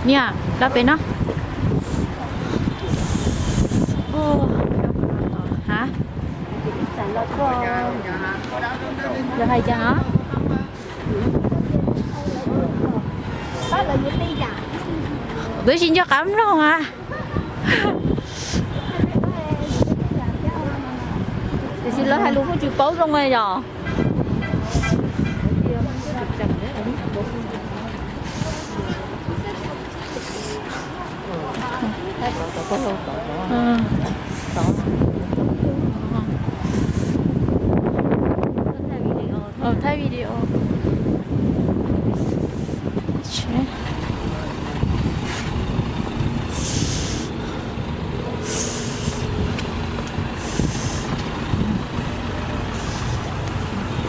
Niam, los pem no. Ha? Los hais cas no? Twb tsis nco qab mloog a. Tiam sis lawv hais lus kuj tsis paub zoo yom. Thaij video.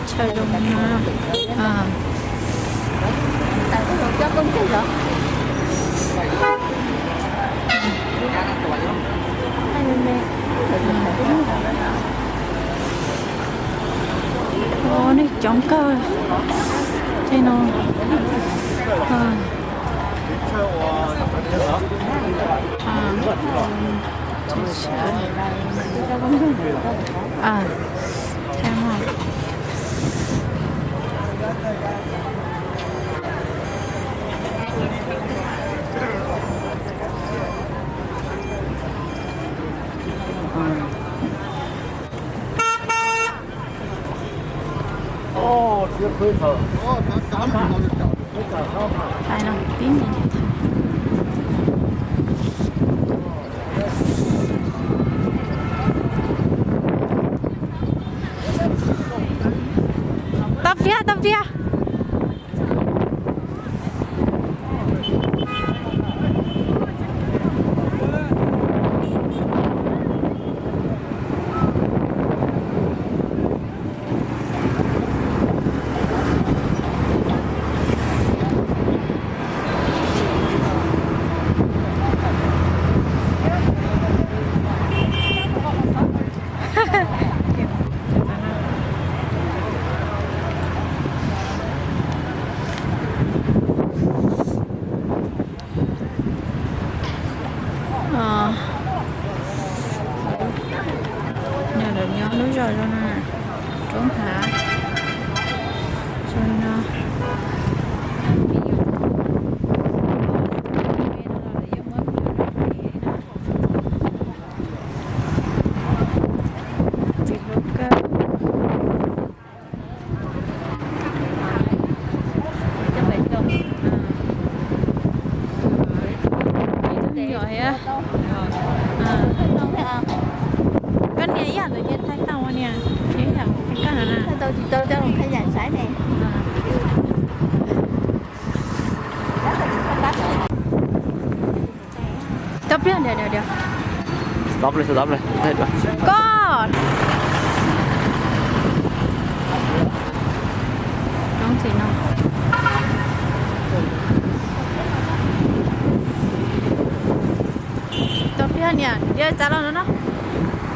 Chaw zoo na. Ua nej coob kawg tej no. Tau tiag, tau tiag. Nyob lub zos zoo no, roob hav zoo no. Txiv hlub kawg. Koj niam ib yam ntawd ces thaij tau niam, ib yam thaij koj no na. Tau pliag, stop li, stop li. Koj. Roob txiv no. Tau pliag niam, txav los no,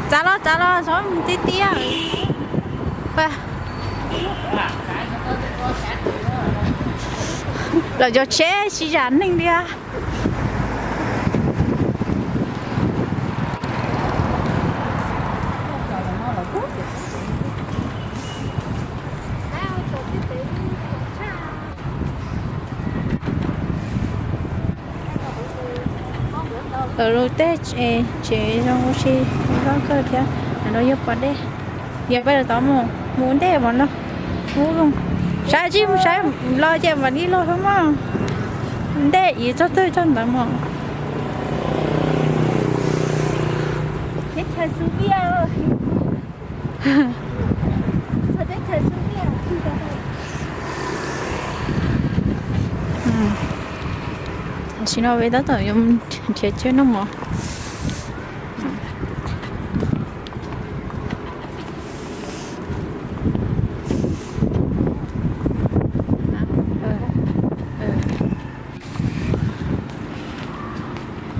txav los, txav los, txhob mus tiag tiag. Lawv cov tsheb sib zam neeg tiag. Lawv lub teb tsev zoo ua si, zoo kawg thiab. Ntawm no yog pas dej, yog peb lawv tau mus, mus ua ntej mas no. Ub, saib tsis mus saib los ces mam li los xwb mas. Ntej ib txog twg txog ntawd mas. Teb chaws Xus Viaj. Teb chaws Xus Viaj. Tam sim no peb tab tom yuav nrhiav chaw noj mov.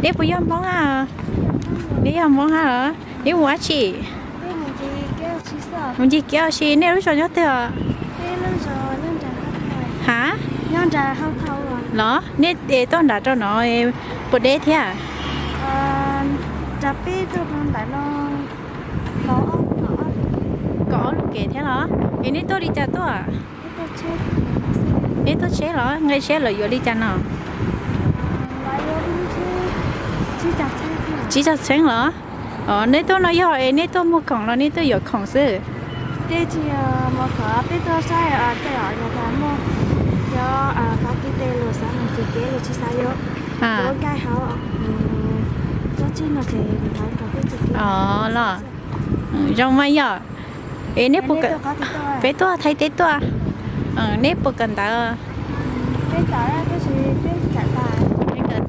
Neb puas yog Hmoob a? Neb yog Hmoob a los? Neb mus dab tsi? Mus ncig kiab ua si. Nej lub zos nyob twg os? Hav? Los nej tuaj nram rau no puas deb thiab? Kaum ob lub kev thiab los? Es nej tuaj li cas tuaj? Nej tuaj tsheb los nqe siab lawv yuav li cas no? Tsib caug txheeb los? Nej tuaj no yog es nej tuaj muag khoom los nej tuaj yuav khoom xwb? Los zoo mas yom. Es nej puas, peb tuaj Thaib teb tuaj, nej puas kawm ntawv? Nej kawm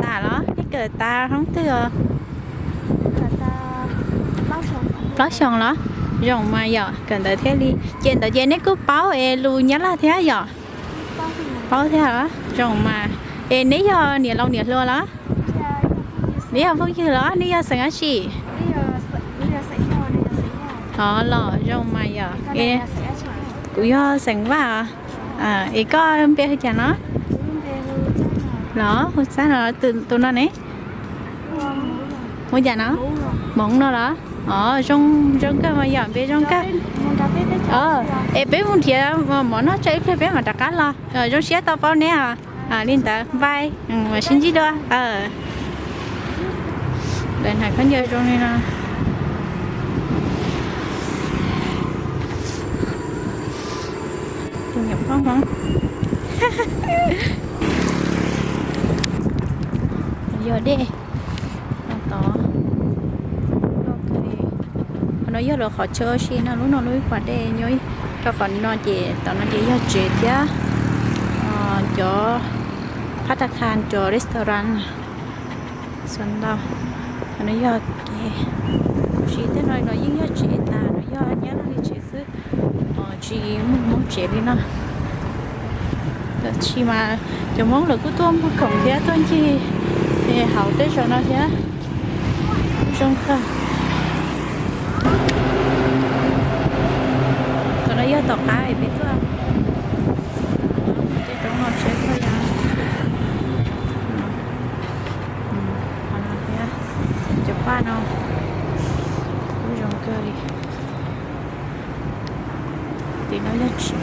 tas los? Nej kawm tas hoob twg os? Plaub xyoos los? Zoo mas yom, kawm ntawv thiaj li, ces ntawd ces nej kuj paub es lus Nyab Laj thiab yom? Paub thiab os, zoo mas. Es neb yog niam laus niam hluas los? Neb yog phooj ywg los? Neb yog xeem dab tsi? Os los zoo mas yom. Kuv yog xeem Vaj os. Es koj npe hu cas no? Los hu Txab no, tus no ne? Hu cas no? Hmoov no los? Os, zoo kawg mas yom, npe zoo kawg. Es peb mus nrhiav mov noj tso ib pliag peb mam rov qab los. Zoo siab tau paub neb os. Li ntawd npaj, mam sib ntsib dua. Lawv hnav khaub ncaws zoo li no. Tus nyuam poj Hmoob. Yog dej no tod. Qhov no yog lawv qhov chaw ua si no, lub no lub pas dej nyob rau qhov no ces tom no ces yog tsev thiab cov pab ta kha cov restaurant xwb ntau. Qhov no yog kev ua si thiab no, no yeej yog tsev tas, no yog nyab laj li tsev xwb, tsis muaj Hmoob tsev li no. Tab sis mas cov Hmoob lawv kuj tuaj muag khoom thiab tuaj ncig hauv tej zaum no thiab. Zoo kawg. Tom no yog tom qab peb tuaj. Tej roob no tsheb koj ya. Qhov no thiab, cov paj no kuj zoo kawg li. Tim no yog tsev.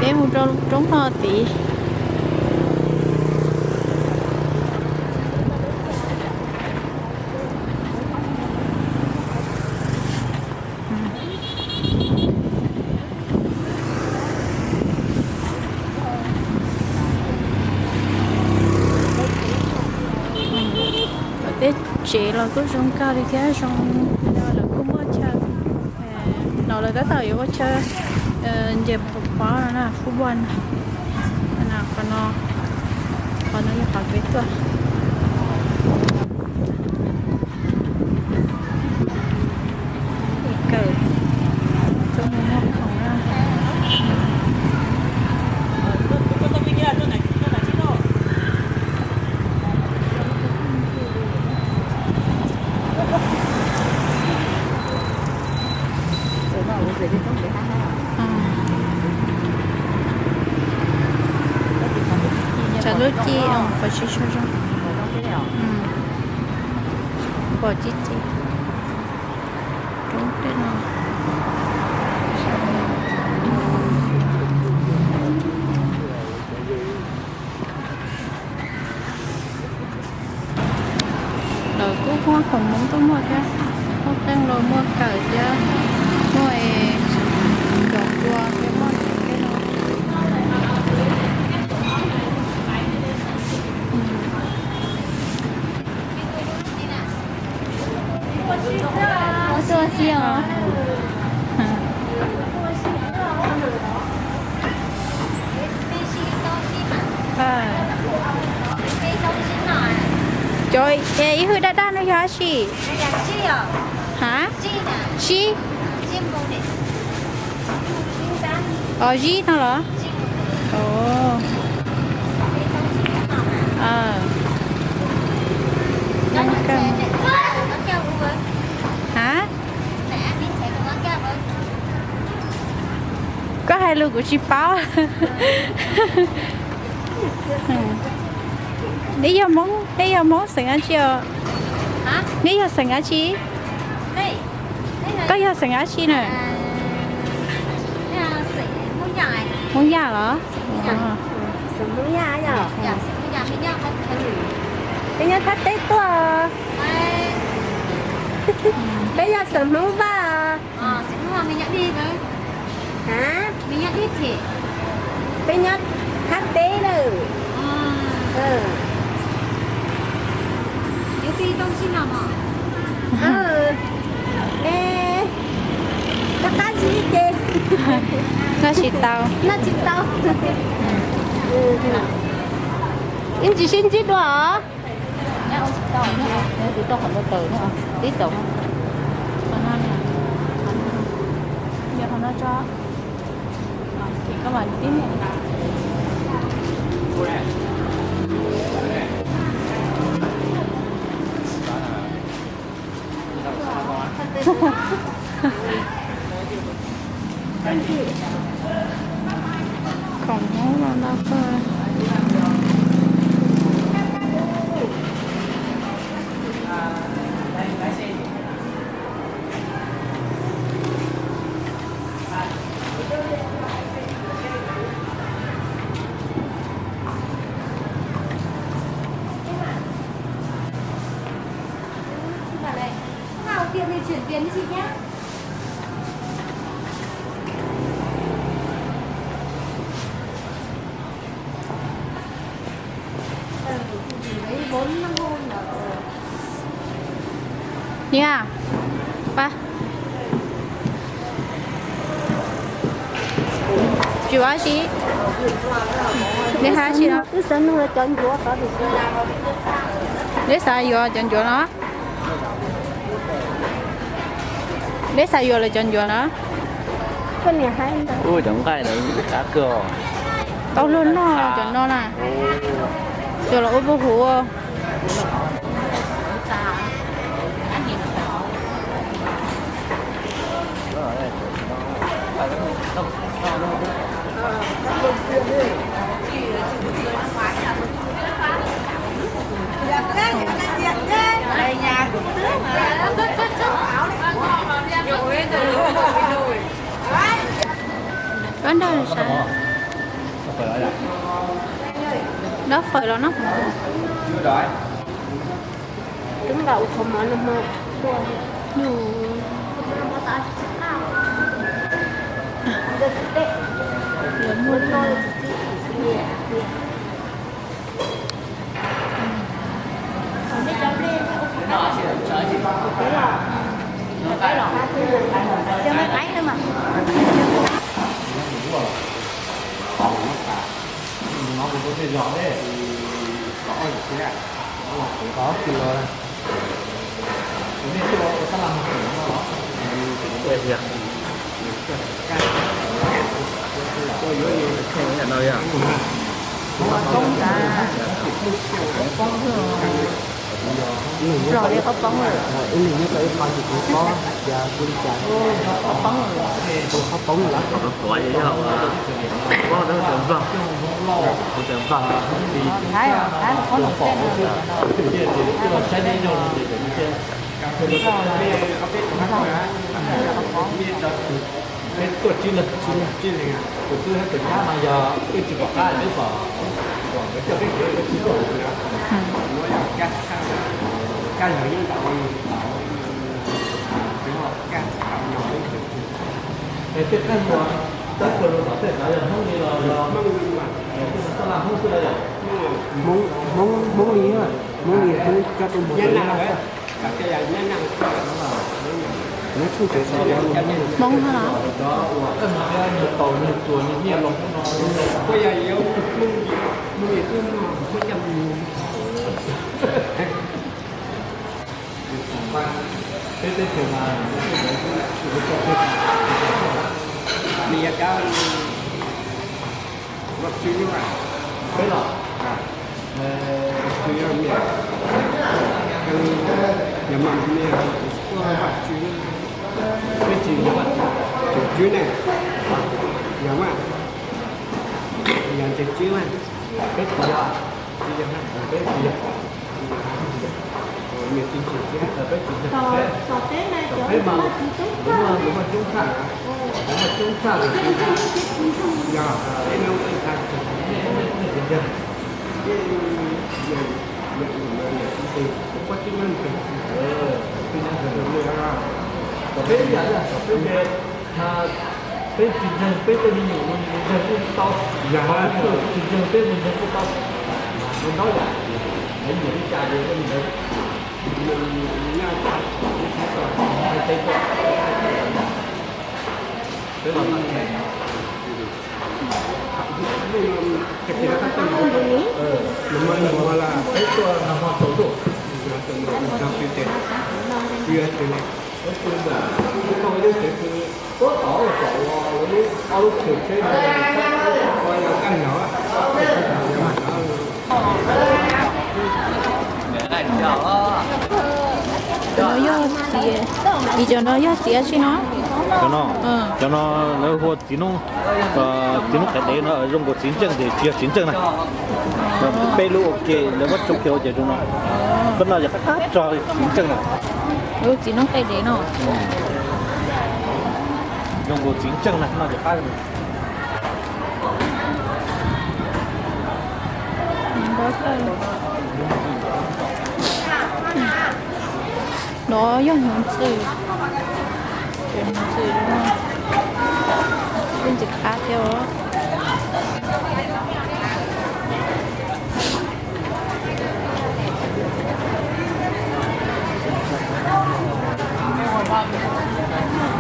Peb mus rau roob no tid. Tej tsev los kuj zoo kawg li thiab, zoo, lawv kuj muaj chaw. No lawv tab tom yuav ua chaw nce pob no na, fútbol na. Qhov no, qhov no yog qhov peb tuaj. Kawm, tuaj mus muag khoom na. Cov lub ci, pom tsis tshua zoo. Pom ci ci. Roob tej no. Lawv kuj muaj khoom Hmoob tuaj muag thiab, muaj qeej los muaj kawm thiab, muaj es cov kua thiab muaj tej no. Tuaj xwb os. Cov ib hwj daj daj no yog dab tsi? Ha? Sib? Os, zib no los? Os. Lus kuv tsis paub. Neb yog Hmoob, neb yog Hmoob xeem dab tsi os? Neb yog xeem dab tsi? Koj yog xeem dab tsi na? Hmoob Yaj los? Peb nyob Thaj Teb tuaj. Peb yog xeem Hmoob Vaj. Peb nyob Thaj Teb lawm. Qab qab zib ces noj tsis tau, noj tsis tau. Ib ntsis sib ntsib dua os. Tib tau, koj mam tib. Khoom Hmoob no no koj. Niam, pab. Tsis ua si. Neb hais si no. Neb xav yuav cov ncuav no? Neb xav yuav lawv cov ncuav no? Ua cov nqaij ntawd qab kawg. Tau luag noj cov no na. Cov los ua puj huv. Dob nrog sav, dob fawm los no. Cov nqa ua qhov mov no hmo tuaj. Los li qhov poob lawm. Qhov poob lawm. Qhov poob lawm. Qhov poob lawm. Peb tuaj tsib leeg, tsib leeg, tus twb hab tus nyab no yog wb tsis pom qab, peb pom nkawd coj peb kev, peb tsis tuaj. Muab yog kab, kab yog yeej ntaus, kab tau no. Es tej qab yug, tab sis los tom tej qav yog Hmoob li los yog Hmoob li mas, tej no tab laj Hmoob xwb los yog? Hmoob, Hmoob, Hmoob li, Hmoob li, Hmoob coj tuaj mus xwb. Hmoob hab los? Cov uas nyuag taus nyuag tsuas nyuag nyiaj los no. Peb teb chaws mas, peb los, peb tsis, peb tsis, Yog mas, yog ntses tsib mas, peb tsis yog, tsis yog, peb tsis yog, niam tsis tsis tsis, peb tsis yog, peb mas, lawv muaj, lawv muaj coob tshaj, lawv muaj coob tshaj, yog, peb no, peb tsis yog, peb tsis yog, peb tsis yog, peb tsis ntseeg peb tej me nyuam, ntseeg kuj tau, yog tsis ntseeg peb ntseeg kuj tau, ntau yam, nyiam li cas ces ua li ntawd. Cov no yog txiv, vim cov no yog txiv dab tsi no? Cov no, cov no lawv hu ua txiv noob, txiv noob qe dev no, zoo nkaus txiv ntseej ces tsis yog txiv ntseej na. Peb lub ua ke lawv muab tsoo kiag ua ces zoo no. Koj noj ces qab qab txog txiv ntseej na. Txiv noob qe dev no. Zoo nkaus txiv ntseej na, noj ces qab. No yog hmoov txwm, hmoov txwm, ntxim qab thiab os.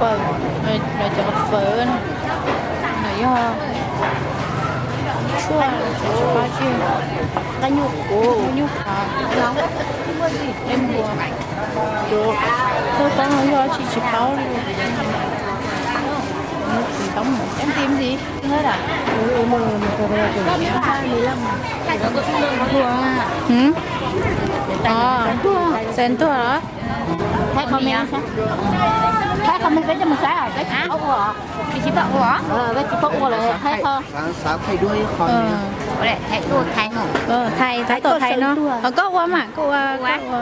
Fawm, no cov fawm na, no yog tshuaj, qab nyuj quav, nyuj quav, leej npua. Thawj toob no yog dab tsi tsis paub li. Tsis toob mus ib ntxiv ntxiv. Txais ntuag los? Thaij comment, thaij comment peb coj mus saib, peb tsis paub ua. Peb tsis paub ua lawm, thaij qhov. Thaij, thaij tuaj thaij no. Thaij, thaij tuaj thaij no. Koj ua mas, koj ua, koj ua.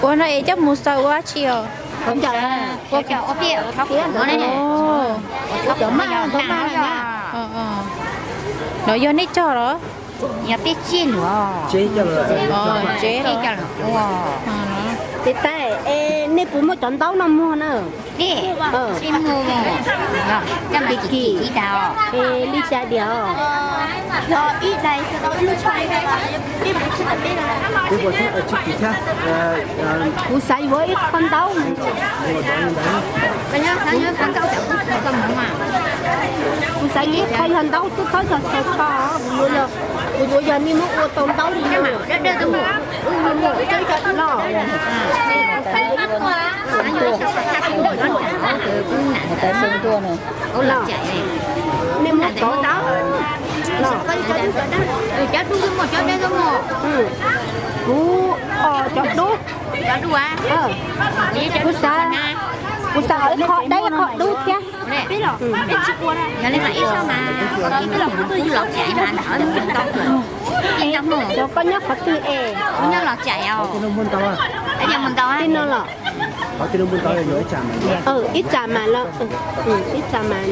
Ua no es coj mus xaws ua dab tsi os? No yog nej cog los? Yog peb tseb luag. Tseb cog los ua. Tais, nej puas muaj cov ntaub noj muag na? Kim kim. Li cas diam? Kuv xav yuav ib qho ntaub. Kuv xav yuav ib qho yog ntaub xwb, txhob yog xaws kho. Kuv yuav yog nej muab ua tau ntaub li no. Nej muab tau. Cov dub, cov dub, cov dub. Kuv, cov dub. Kuv xav, kuv xav ib qho deb ib qho dub thiab. Xyov koj nyob qhov twg es. Tij no los? Ib tsam mas los, ib tsam mas,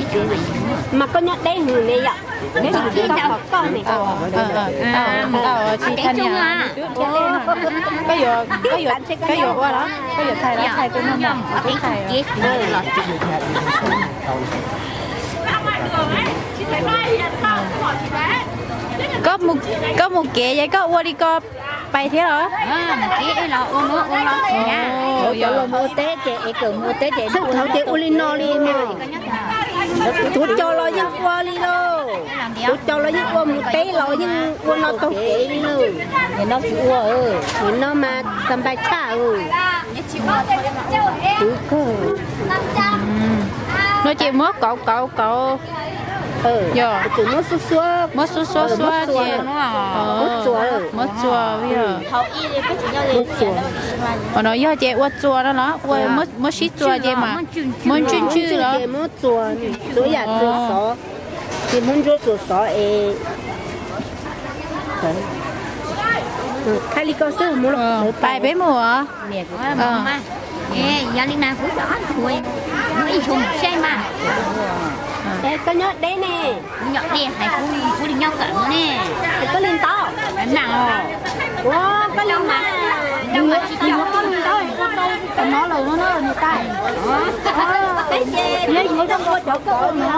mas koj nyob deb hwv ne yom. Deb hwv tsis tau pom koj ne. Koj yuav ua los? Koj yuav thaij los? Thaij kuj muaj mov kuv thaij. Koj mus kev es koj ua li ko pais thiab los? Los mus ua teb ces es kawm mus ua teb ces thaum ces ua li no li mas. Kuv cov los yeej ua li lauj. Kuv cov los yeej ua mus teb los yeej ua no taug kev li lauj. Nim no tsis ua, nim no mas xas npais tshaj. Twv kawg. No ces muab kauv kauv kauv. Yog, muab xuab xuab xuab ces, muab txuas, muab txuas. Qhov no yog ces ua txuas no los muab sib txuas ces mas muab ntswj ntswj los. Txuas yam txuas xov, ces muab ntsuab txuas xov es thaij li ko xwb. Pais peb mus os. Yog li mas kuv cov ob tug ib xyoo saib mas. Es koj nyob deb ne. Kuv nyob deb hais kuv li nyob kawm no ne. Es koj li ntau. Nag os. Ua koj li mas, koj li ntau es koj tau cov no lawm no niam tais. Nyob yuav koj ua cov koj ua no.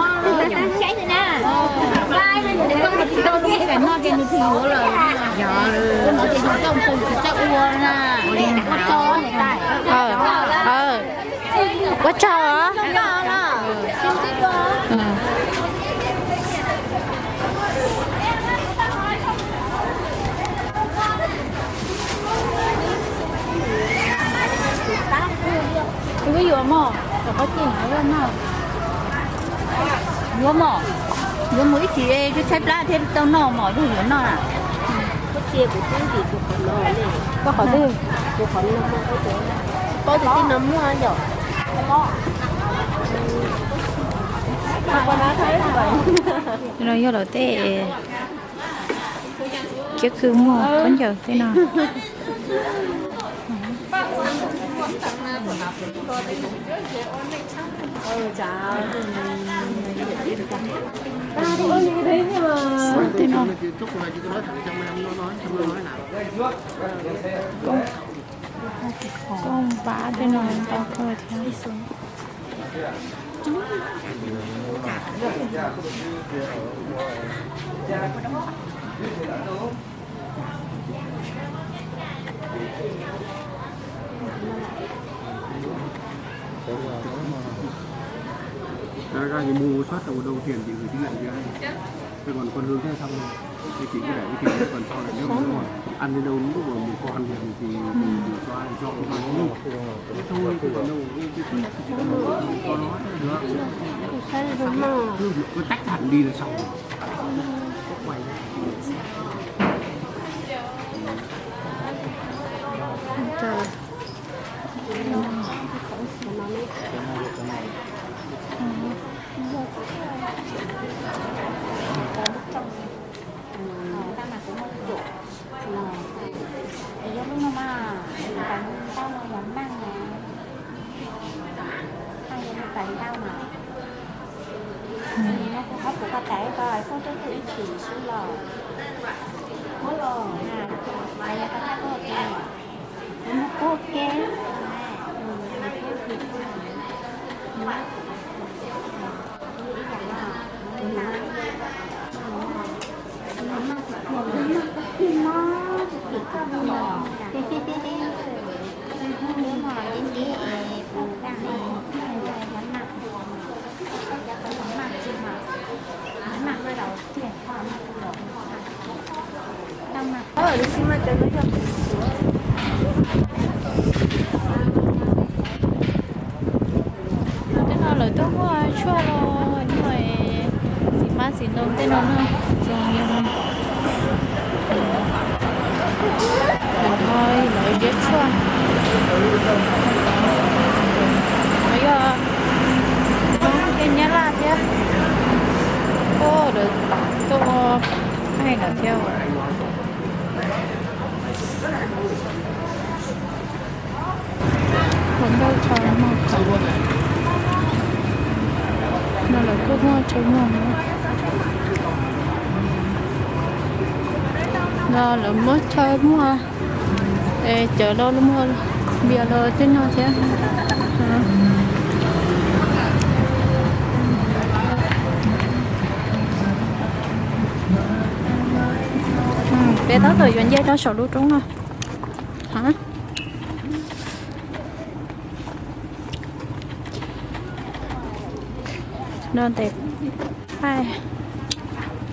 Saib na. Koj tsis tau lub kawm no ces nws tsis yuav lawm. Yog, no ces yus tau tsis txawj ua na. Ua tsaug niam tais. Ua tsaug os. Yuav mog, yuav mog, yuav mus ib chim tshaib plab thiab tau noj mog, yog yuav noj na. Koj qhov twg? Paub tus tij no muaj yom. No yog lawv tej kiab khw muag khaub ncaws tej no. Tej no. Koj npab tej no ntau kawg thiab. Ra thì mua một suất tầm một đồng tiền thì gửi tiết kiệm thì hay. Thế còn con Hương thế xong rồi. Thì chỉ cái đẩy cái tiền còn sau này nếu mà nó còn ăn đến đâu lúc mà một con thì thì thì xóa cho con con nó. Thế thôi chứ còn đâu, cái cái cái con nó được. Cứ cứ tắt hẳn đi là xong rồi. Có quay lại. Yog lub no mas, tau no yog naj na. Tau yog tau ntau mas. No kuv qhov kuv ko tais ko kuj tub tub ib chim xwb los. Muab los na, yog ko tais ko ke. Kuv muab ko ke. Tej no lawv twb muaj tshuaj los, xim mab xim ntoo tej no na, zoo li no. Lawv no lawv ziab tshuaj. Yog Hmoob thiab Nyab Laj thiab. Lawv tuaj ua thaij no thiab. Hluas nkauj chaw muag, no lawv kuj muaj chaw muag na. No lawv muab chaw muag, es cawv los muag, npias los tej no thiab. Peb tab tom yuav nce rau saum lub roob no. No tes, peb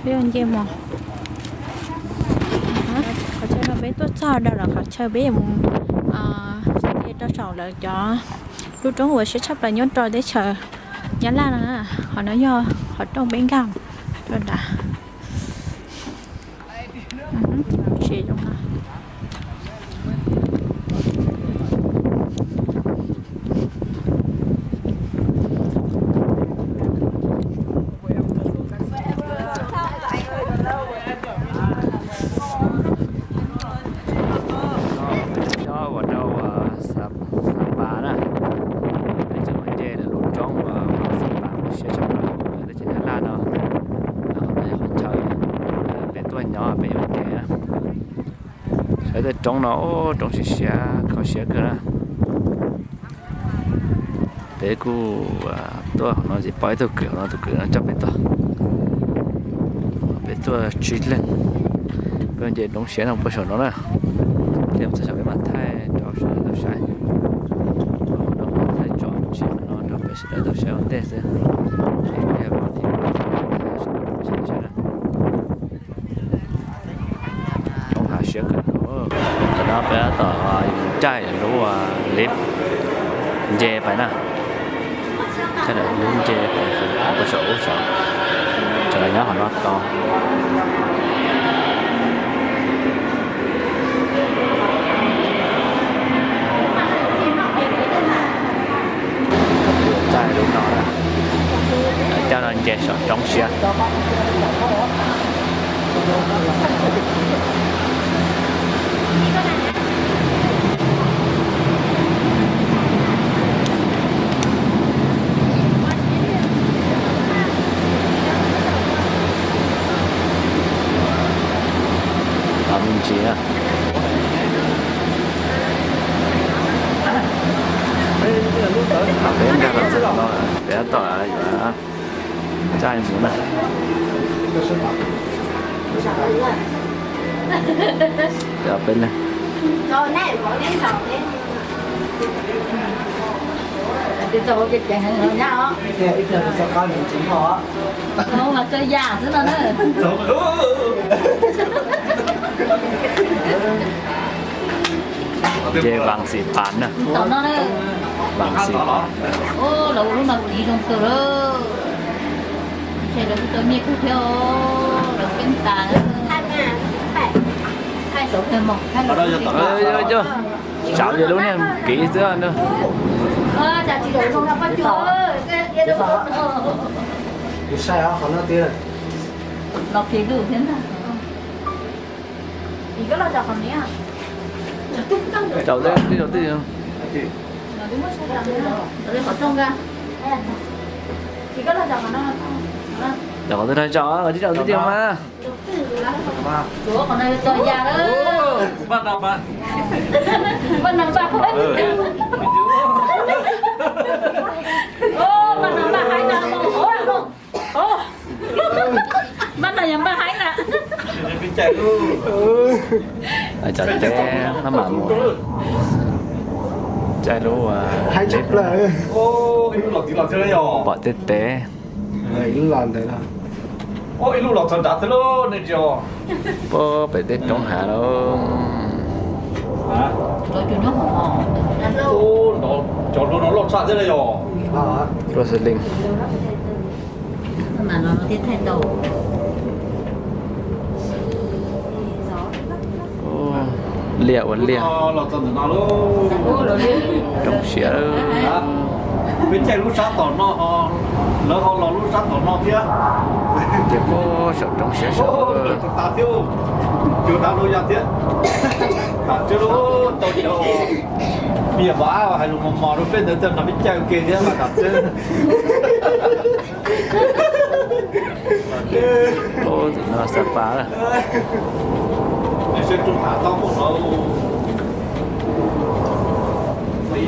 yuav nce mog. Qhov chaw no peb tuaj txog dhau lawm, qhov chaw peb yuav mus nce rau saum lawv cov lub roob uas siab tshaj plaws nyob rau teb chaws Nyab Laj no. Qhov no yog qhov rooj peb nkag. Tuaj nrad. Tsis zoo na. Peb cov nyob uas rau Sapa na, peb tseem mus nce lub roob uas Sapa siab tshaj plaws teb chaws Nyab Laj no. Qhov no yog qhov chaw peb tuaj nyob peb yuav nce na. Saib tej roob no, roob siab siab kho siab kawg na. Peb kuj tuaj hauv no ces pom ib tug kwv hauv no, tus kwv no coj peb tuaj. Peb tuaj tsib leeg, peb nce roob siab no puag saum no na. Thiab txog saum peb mam thaij rau sawv daws tau saib. Roob thaij tso tsis no rau peb sawv daws tau saib ua ntej xwb. Roob hav siab kawg. Tam no peb tab tom caij lub lib nce pais na. Caij lub nce pais puag saum ub saud, cov nyob qhov no tau. Caij lub no na, caij no nce saum roob siab. Tau me ntsis na. Peb nkag los txog no, peb tab tom yuav caij mus na. Peb leeg. Ces Vam Xim Pas na. Vam Xim Pas. Lawv ua lub no kiv zoo kawg lawm. Ntshe lawv kuj tau nyiaj kawg thiab, lawv keeb tas. Thaij saum kawg mog, thaij los. Tsam ces lub niag kiv xwb na. Kuv saib qhov no tiag. Los kiv lub thiab ntag. Caum tej, tej caum tej. Caum qhov twg rau caum, qhov twg rau caum mas. Qhov no yog txog yas lawm. Npaj no npaj. Npaj no npaj haib na, npaj no yog npaj haib na. Cov teb maj mam mus. Caij lub haib tshaj plaws. Pom tej teb. Ib lub los txog nrad thiab lauj, nej tsis os. Puag pem tej roob hav lauj. Cov no loj tshaj thiab lauj yog. Rua xwb leej. Liaj ua liaj. Roob siab. Peb caij lub sab tom no, lawv ho los lub sab tom no thiab. Ces puag saum roob siab saud. Tas thiab, cua dab lub yaj thiab. Tam tseeb lub tau cov me nyuam pov ab hais lus mos mos rau peb ntawd, nrog peb caij ua ke thiab mas tam tseeb. Ub, tim no Sapa lawm.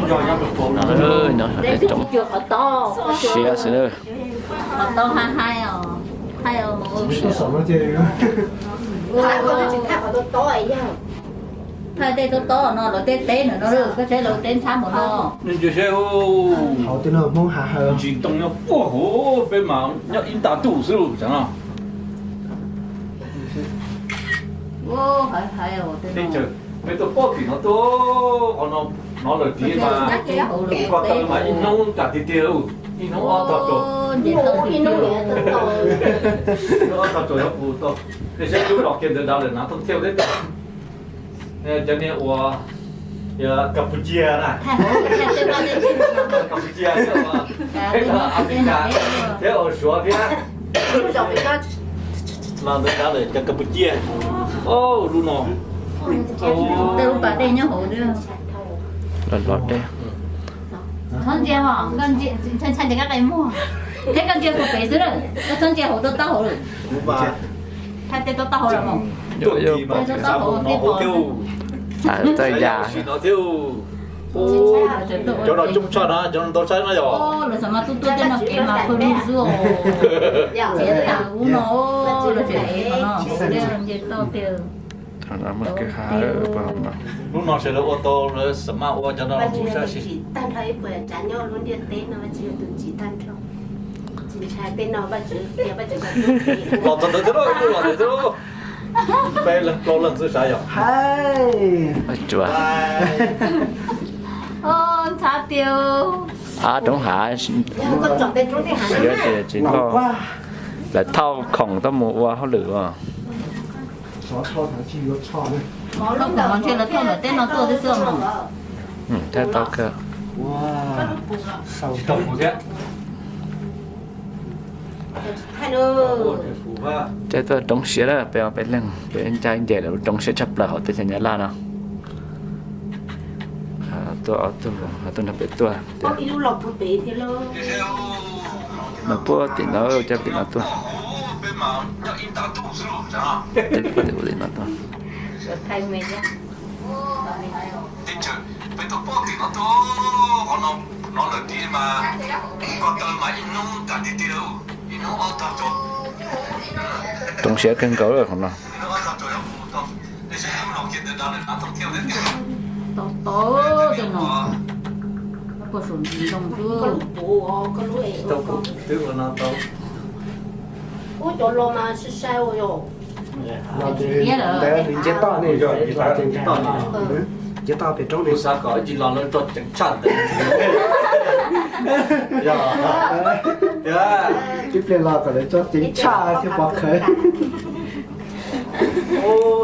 No, no, roob siab xwb na. Thaij tej tob tob no, lawv tej teb no, koj saib lawv teb ntxhab npaum no. Hauv tej no Hmoob hav hawm. Ntsis ntoo nyob puag hauv, peb mas nyob ib nta ntuj xwb tsav no. Teb chaws Peb tuaj pom tim no tuaj, qhov no lawm tiag mas, ko taw mas ib hnub tas tiag tiag, ib hnub ob tog tsaus, ib hnub ob tog tsaus yuav pus tau. Nej saib lub los kiag ntawd dav lawm na, thooj thiaj teb tag. Cov niag ua Campuchia na, Campuchia thiab ua Africa thiab ua Suav thiab. Los ntawd dav lawm cov Campuchia. Lub no tej lub pas dej nyob hauv. Los los dej. Txhob ntsia os, ntshai ntshai ces koj qe muag, thiab koj ntsia puag pem xwb na, koj txhob ntsia hauv, rau taub hauv lawm. Thaij tej rau taub hauv lawm mas. Thaij rau taub hauv thiab pom. Txawm yam no thiab. Cov no coob tshaj na, cov no ntau tshaj no yog. Lawv xam mas tuaj tuaj tej no kev mas pw lug xwb os. Txiav tas ub no, lawv tseem ev qhov no, nce toj tiag. Lub no sawv daws ua tau, lawv xam mas ua cov no mus sab si. Los txog ntawd thiab lauj, ib tug los ntawd thiab lauj. Peb leeg plaub leeg xwb sav yog. Ntshai tiag. Ab, roob hav siav ces tsis loj. Lawv thauj khoom tuaj mus ua hauj lwm os. Thauj khoom ntshe lawv thauj ntawm tej no tuaj xwb mas. Thiab tau kawg. Ces tuaj roob siav lawm, peb peb leeg peb ncaj nce lawm lub roob siav tshaj plaws hauv teb chaws Nyab Laj no. Tuaj ob tug, tuaj nrog peb tuaj. Mas puag tim no, coj tim no tuaj. Puag tim no tuaj. Roob siab kawg nkaus lawm qhov no. Tau tau tej no, koj puas saum ntsis ntoo xwb. Ub, cov los mas sai sai ua yog. Ntawd nws nce toj ne, nce toj pem roob ne. Xav kom ib tsis los lawv tso ceev tshaj ntawd. Ib pliag los kom lawv tso ceev tshaj thiab pov khawv.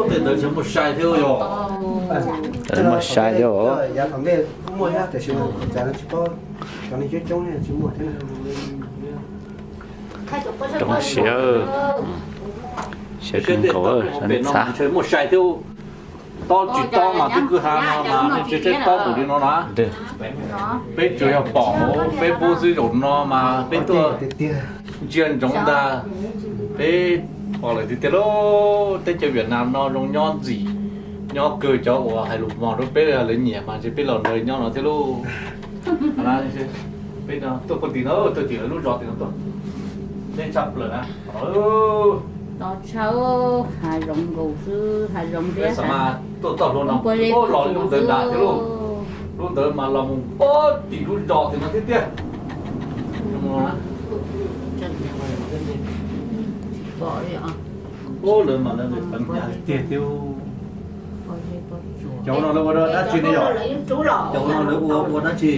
Tej ntawd tseem muaj sai thiab yog. Muaj sai thiab os. Yav tom ntej kuj muaj thiab tiam sis mas kuv tsis paub, cov neeg coob coob tsis muaj thiab. Roob siab, siab kawg nkaus, sab ntxhab. Muaj sai thiab. Tob tsis tob mas twb kwj ha no mas nej tsis saib tob npaum li no na. Peb tsuas yog pom hauv Facebook xwb, zaum no mas peb tuaj ntsia ntsoov ntag. Peb pom lawm tiag tiag lauj, teb chaws Vietnam no zoo nyob ntxim nyob kawg, cov uas hais lus mos rau peb lawv nyiam mas ntshe peb los nrog nyob no thiab lauj. Peb tuaj puag tim no, tuaj tim lub zos tim no tuaj, deb tshaj plaws na. Toj tshaj, hav zoov nkaus xwb, hav zoov thiab. Tuaj txoj hlua no, los lub ntawd nram thiab lauj. Lub ntawd mas los mus puag tim lub zos tim no thiab tiag. Ub, lawv mas lawv peev hnyav tiag tiag. Cov no lawv ua dab tsi ne yom? Cov no lawv ua, ua dab tsi?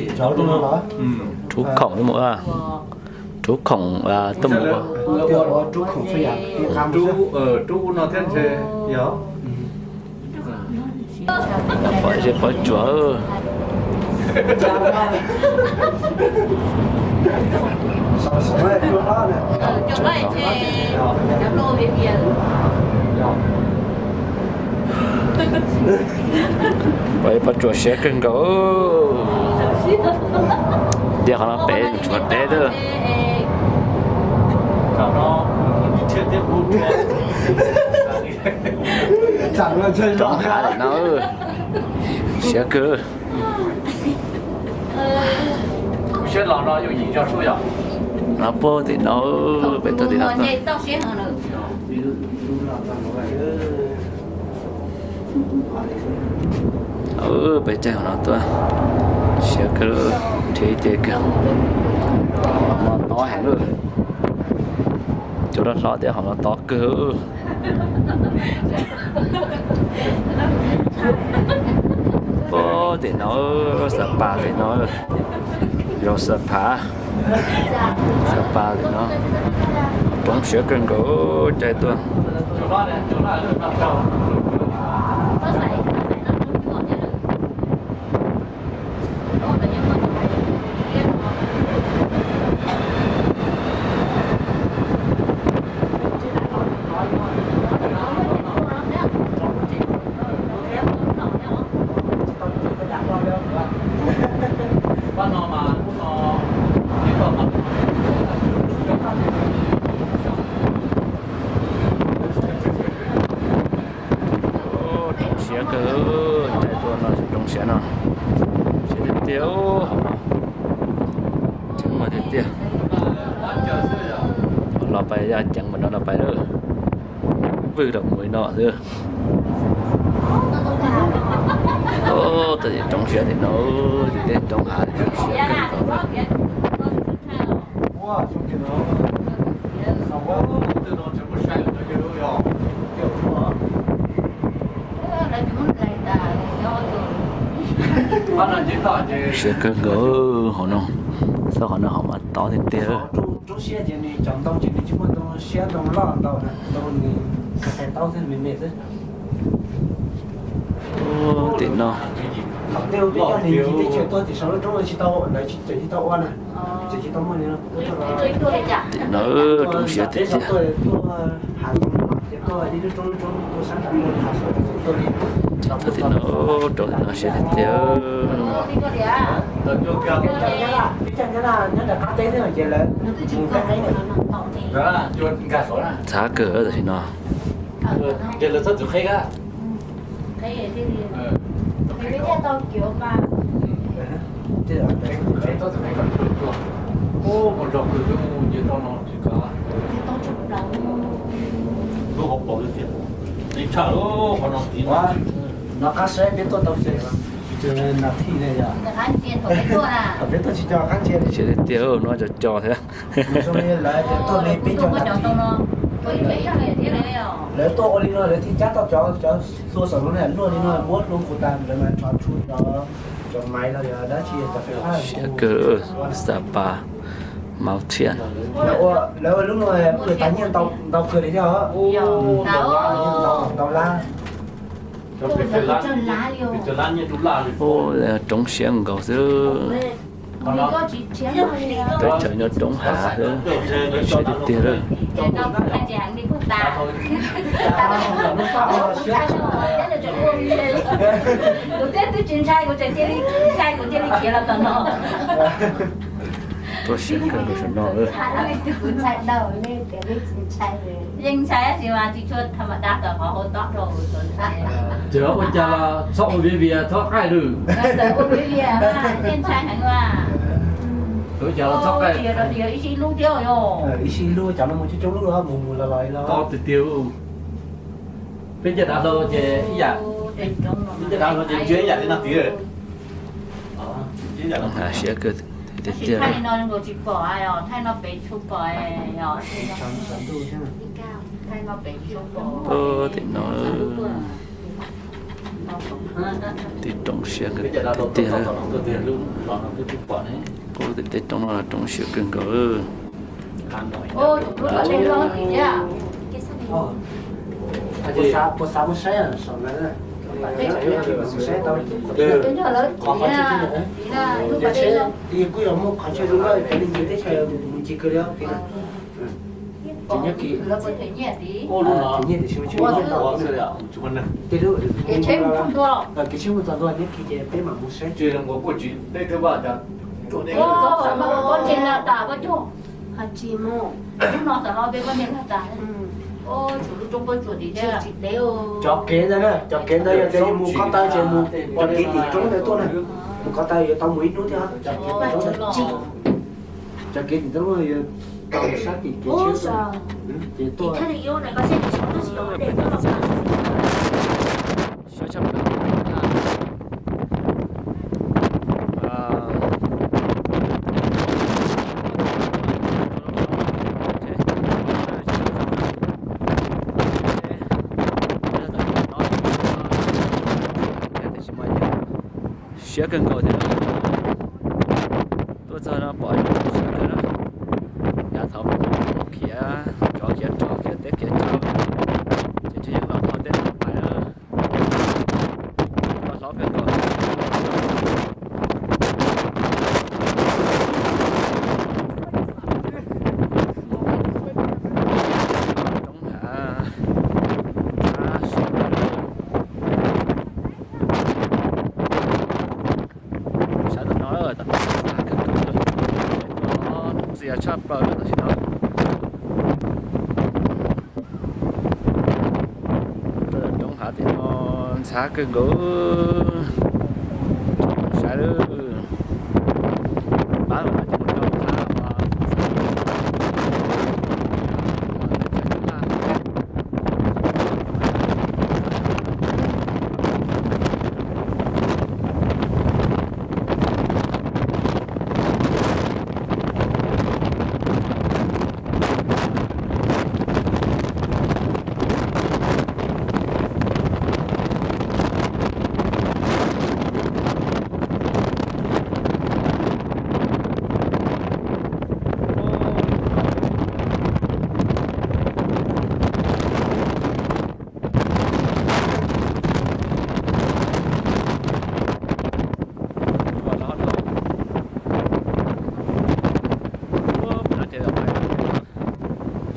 Rub khoom tuaj mus, rub khoom tuaj mus. Rub, rub ub no thiab ntshe yog. Pom tsuas. Pom, pom tsuas siab kawg nkaus. Tias qhov no pem tsuas deb tawm. Roob hav no siab kawg. Siab los no yooj yim zog sub yom. No puag tim no, pem tuaj tim no tuaj. Peb caij hauv no tuaj, siab kawg, nrhiav ib ce kawg. Hauv no tob heev lawm. Cov loj hlob tias hauv no tob kawg. Pog tim no, Xav Pas tim no, zos Xav Pas, Xav Pas tim no, roob siab kawg nkaus, caij tuaj. Roob siab kawg, caij tuaj no roob siab no, siab tiag tiag, hauv no ceev mas tiag tiag. Los pais yaj ceev mas no los pais lawm, vwj los mus li no xwb. Txoj roob siab tim no, tim tej roob hav roob siab kawg nkaus. Siab kawg nkaus hauv no, txoj qhov no hauv mas tob tiag tiag. Roob siab ces nws cov ntoo ces nws tsis muaj ntoo siab ntoo loj ntau, ntoo nws qhais taub xwb, me me xwb. Tim no, thaum tej ub peb coj nws ncig teb chaws tuaj tim saum lub roob tsis tau, lawv tsis, tsis tau ua na, tsis tau muaj li no. Tim no roob siab tiag tiag. Tim no, roob tim no siab tiag tiag. Txhav kawg tam sim no. No qab saib peb tuaj tau nas this ne yom. Thaum peb tuaj tsis co qab ntsia li. Siab tiag tiag, no co co thiab. Lawv tias tuaj li peb caug nas this. Lawv tuaj ua li no lawv thiaj cab tau cov, cov hlua saum no na, luaj li no muab hlua nqus tas lawv mam rov tshu cov, cov maiv los yog dab tsi cov fais fab. Siab kawg, Xav Pas, Mauv Thiam. Lawv ua lub no pw tas nyiaj ntau kawg li thiab os. Ntau lab. Roob siab nkaus xwb. Teb chaws nyob roob hav xwb, siab tiag tiag lawm. Tuaj siab kawg nkaus saum no. Yeej ntshai tab sis mas tsis tshua tham ma da kom qhov hau tob rau. Cov ua cas los txhob ua viav vias txhob qaij lwm. Yeej ntshai heev mas. Ua cas los txhob qaij. Ib sij ib lub thiab yog. Ib sij ib lub, cov no mus coob coob lub los mus mus los los los. Tob tiag tiag. Peb caj dav hlau ces ib yam, peb caj dav hlau ces ntsia ib yam li no tid. Siab kawg tiag tiag. Thaij no tsis pom, thaij no pem tshua pom. Thaij no pem tshua pom. Tim no, tim roob siab kawg tiag tiag. Tim tej roob no roob siab kawg nkaus. Puas xav mus saib saum ntawd? Kuj yog muaj qhov chaw zoo nkauj, cov neeg nce teb chaws mus ncig kawg li os. Nyob kis, nyiaj tiam sis kev tsheb mus txog ntua, nyob kis ces peb mam mus saib. Cov kev ntawd na, cov kev ntawd yog tias yus mus ko taw ces mus cov kev tim roob ntawd tuaj na. Mus ko taw yuav tau mus ib hnub thiab. Cov kev tim roob yuav tau sab tim kev tsheb tuaj. Siab kawg nkaus thiab. Tuaj txog no pom siab kawg na. Yav thaud mas khiav tsov khiav rog khiav teb khiav chaw, ces tsis yeej los qhov tej no pais na. Hlob kawg nkaus. Roob hav, sab tom no, tom no ntxhab kawg nkaus, ntxhab tshaj plaws tam sim no. Rau tom roob hav tim no ntxhab kawg nkaus. Saib lawm, pab los no ces mus rau ntxhab.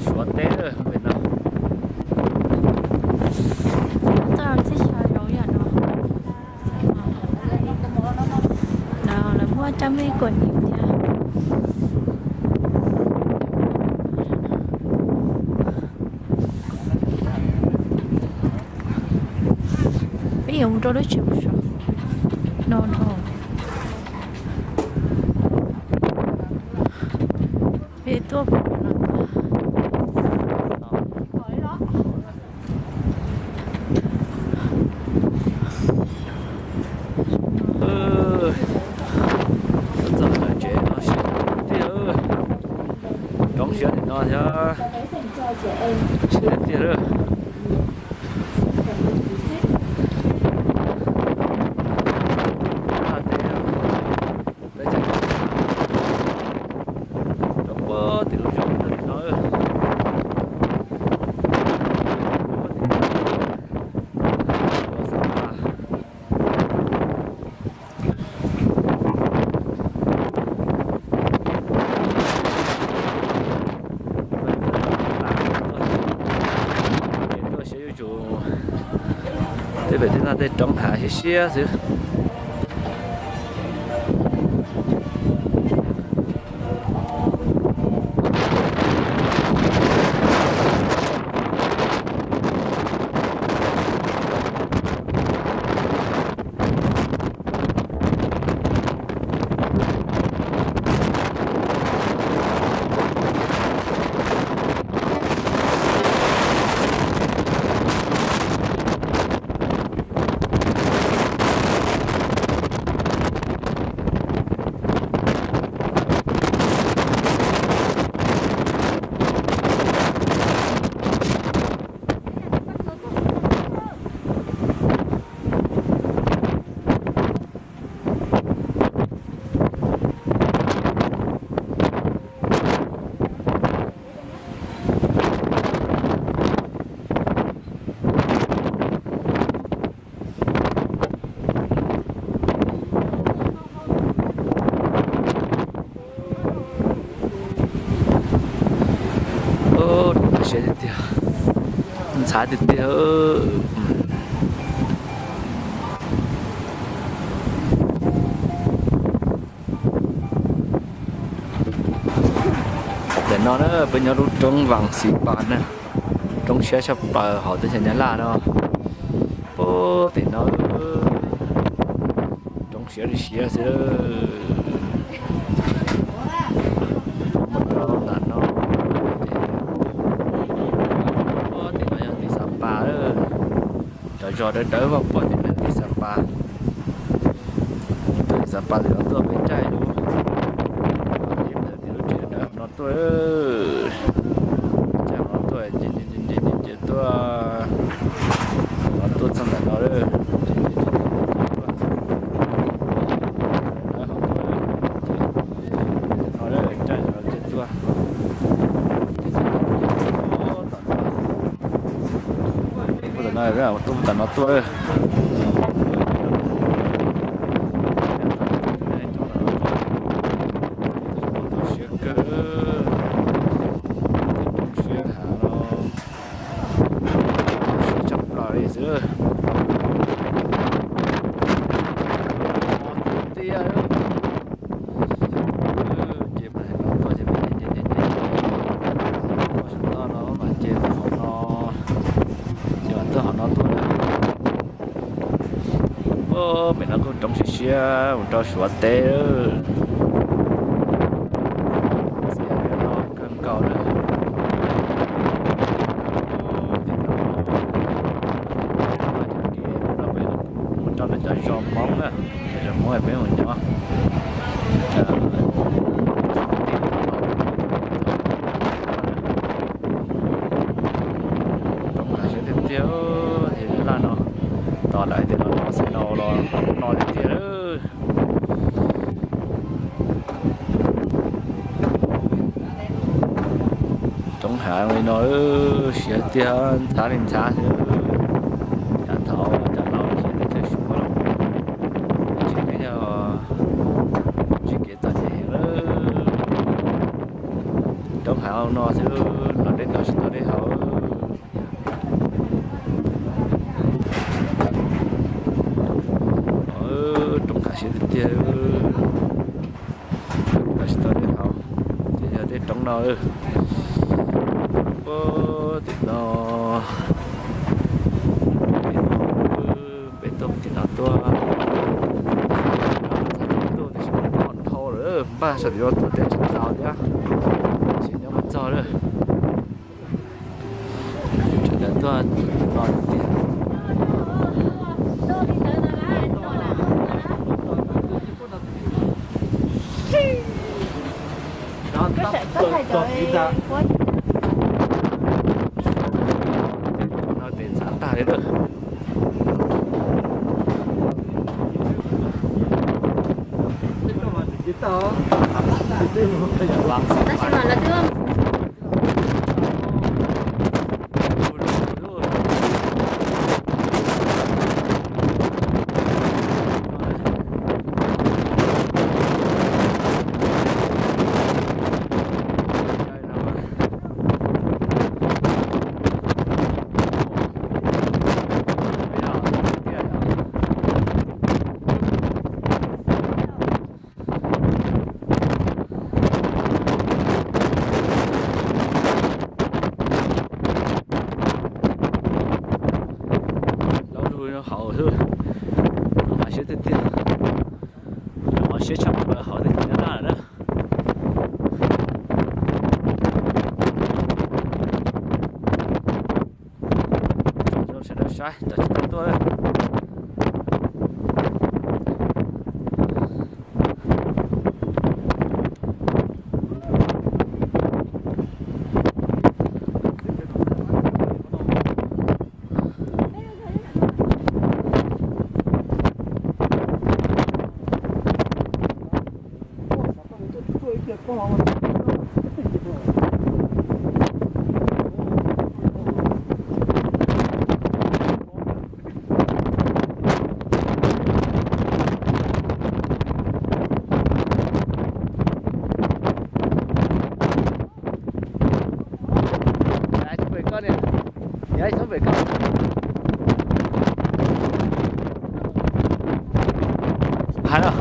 Suav teb pem no. Txoj teb chaws zoo yam no. Lawv muaj rab mej kuam nim thiab. Peb yuav mus rau lub tsev mus saum no dhau. Peb tuaj pem no. Txog tsev no siav tiag, roob siab tim no thiab, siab tiag lawm. Roob puag tim lub zos tim no. Tuaj siab yuav tsum, tej pem tej no tej roob hav siab siab xwb. Siab tiag tiag, ntxhab tiag tiag. Tam no na peb nyob lub roob Vaj Xis Pas na, roob siab tshaj plaws hauv teb chaws Nyab Laj no. Puag tim no roob siab li siab xwb. Mus rau nram no, puag tim no yog tim Xab Pas. Cov zos dawb dawb vog puag tim no tim Xab Pas. Tim Xab Pas tim no tuaj peb caij lub, tim lub tsev dawb no tuaj, caij no tuaj, ces tuaj, no tuaj txog ntawm no lawm. Tuaj tam no tuaj lawm. Siab kawg, siab hav no, siab tshaj plaws li xwb. Tiag, ces mas no tuaj ces mas ces ces ces ces tuaj saum toj no mas ces tuaj hauv no, ces mas tuaj hauv no tuaj. Pem no kuj roob siab siab mus rau Suav teb. Txias no kawg nkaus lawm. Mus rau lawv cov zos Hmoob na, cov zos Hmoob peb mus nyob. Roob hav siab tiag tiag, ces laj no tos lawv hais tias los no xwb no los no tiag tiag. Roob hav li no siab tiag, ntxhab li ntxhab xwb. Yav thaud cov laus khiav teb chaws Suav los, tsis yog ntsib kev txom nyem lawm. Roob hav no xwb los dej los tsis tau dej haus. Roob hav siab tiag tiag, los tsis tau dej haus, ces yog tej roob no. Puag tim no, peb tuaj tim no tuaj, tuaj tiam sis mas dhau lawm, npaj sawv daws tuaj teb tsis txaus thiab, tsis nyob mus txog lawm. Sawv daws tuaj no tiag. No tes ntxhab tag li lawm. Tab sis mas lawv twb Loj lug hauv xwb, hav siab tiag tiag, hav siab tshaj plaws hauv tej nyab laj na. Zoo sawv daws saib cov tsis tau tuaj. Hais no.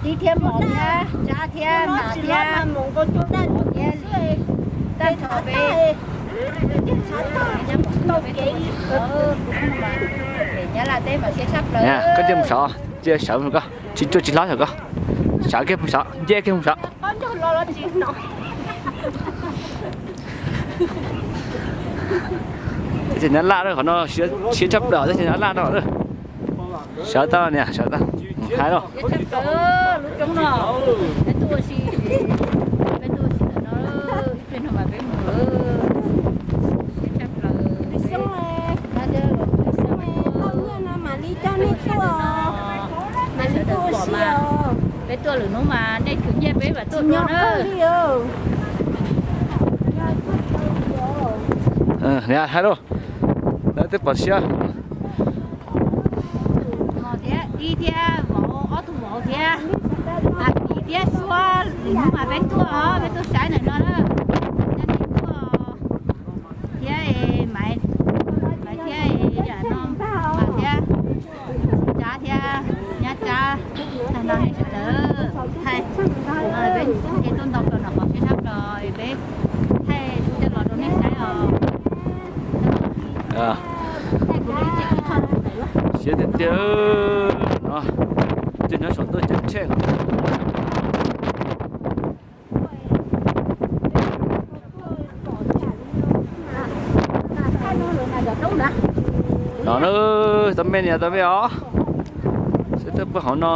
Tib thiab mov thiab tsab thiab nas thiab, thiab tag nrho peb nyab laj teb mas siab tshaj plaws. Koj cia mus sov, cia sawv mus koj, tsis tsuas tsis hlob sov koj, sawv kiag mus sov, nce kiag mus sov. Teb chaws nyab laj qhov no siab tshaj plaws teb chaws nyab laj no. Sawv tau niam, sawv tau. Hais los. Lub roob no, peb tuaj ua si, peb tuaj ua si ntawm no, ib pliag no mas peb mus lawm. Siab tshaj plaws. Peb Tuaj lwm hnub mas nej khwv nyiaj peb mam tuaj dua na. Niam hais lauj, nej twb pom siab. Mos thiab Dib thiab vauv, ob tug vauv thiab, Avis thiab Suab, lwm hnub mas peb tuaj os, peb tuaj saib ntawm no na. Thiab Maiv, Maiv thiab, Maiv thiab, Tsab thiab, Nyab Tsab, tag no nej sawv daws thaij, peb tuaj ntau plaws no qhov siab tshaj plaws peb thaij coj los rau nej saib os. Siab tiag tiag no, ces nyob saum ntuj ceeb tsheej. No na, tau me niam tau me os, seb twb puag hauv no.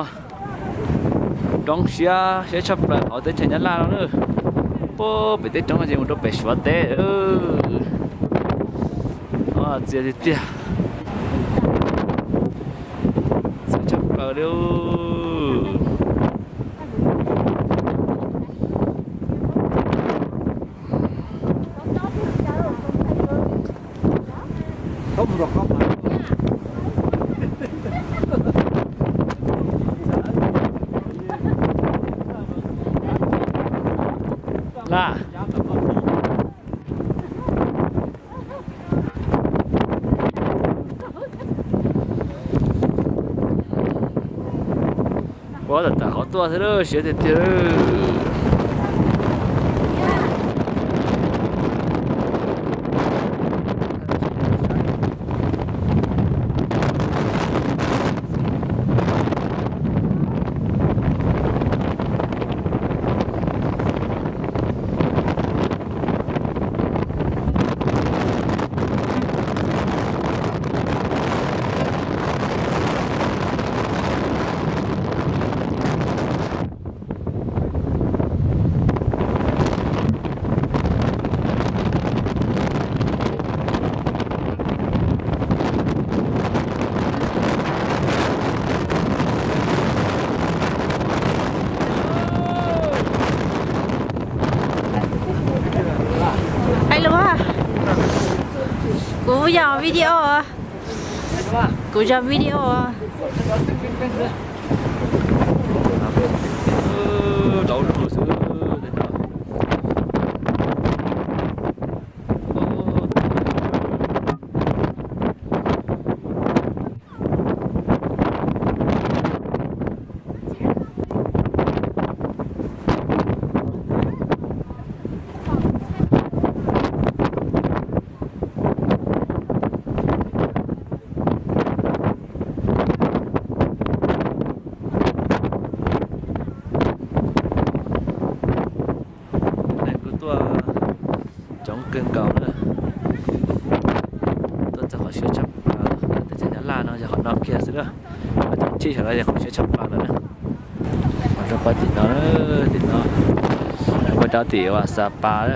Roob siab, siab tshaj plaws hauv teb chaws Nyab Laj no na. Puag pem teb roob no ces mus rau pem Suav teb. Txias tiag tiag. Txias tshaj plaws li. Laj. Ua tam tam qhov tuaj xwb lawm, siab tiag tiag. Hais lus, kuv yog video, kuv yog video. Kuv tuaj coob kawg nkaus na. Tuaj txog qhov siab tshaj plaws teb chaws Nyab Laj no yog qhov no kiag xwb na. Qhov coob tshaj sawv daws yog qhov siab tshaj plaws lawm na. Qhov rau puag tim no, tim no, puag rau tim uas Xab Pas,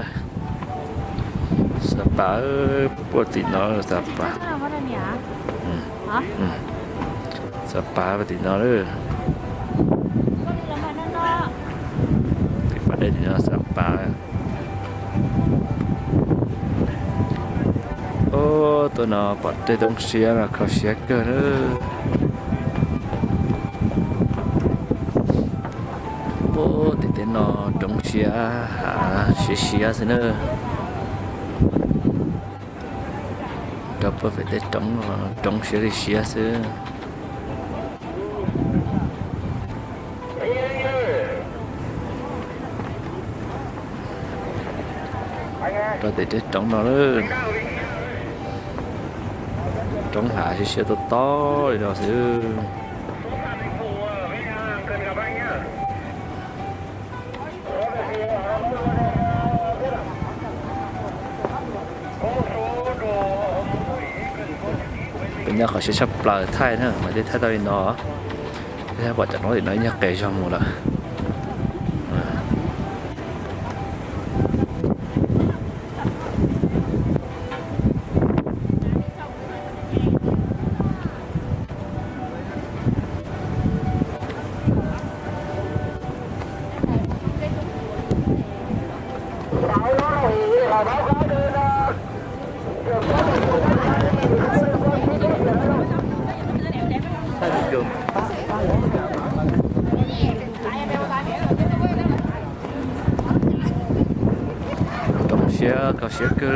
Xab Pas, puag tim no Xab Pas. Xab Pas puag tim no lawm. Tim pas dej tim no Xab Pas. Ub, tuaj no pom tej roob siab no kho siab kawg na. Ub, tim tej no roob siab hav siab siab xwb na. Rau puag pem tej roob, roob siab li siab xwb. Rau tim tej roob no lawm, roob hav siab siab tob tob li no xwb. Peb nyob qhov siab tshaj plaws thaij na, mas tej thaij tau li no, tej thaij pom cov roob tim no ib nyuag qes zog mus lawm. Kho siab kawg.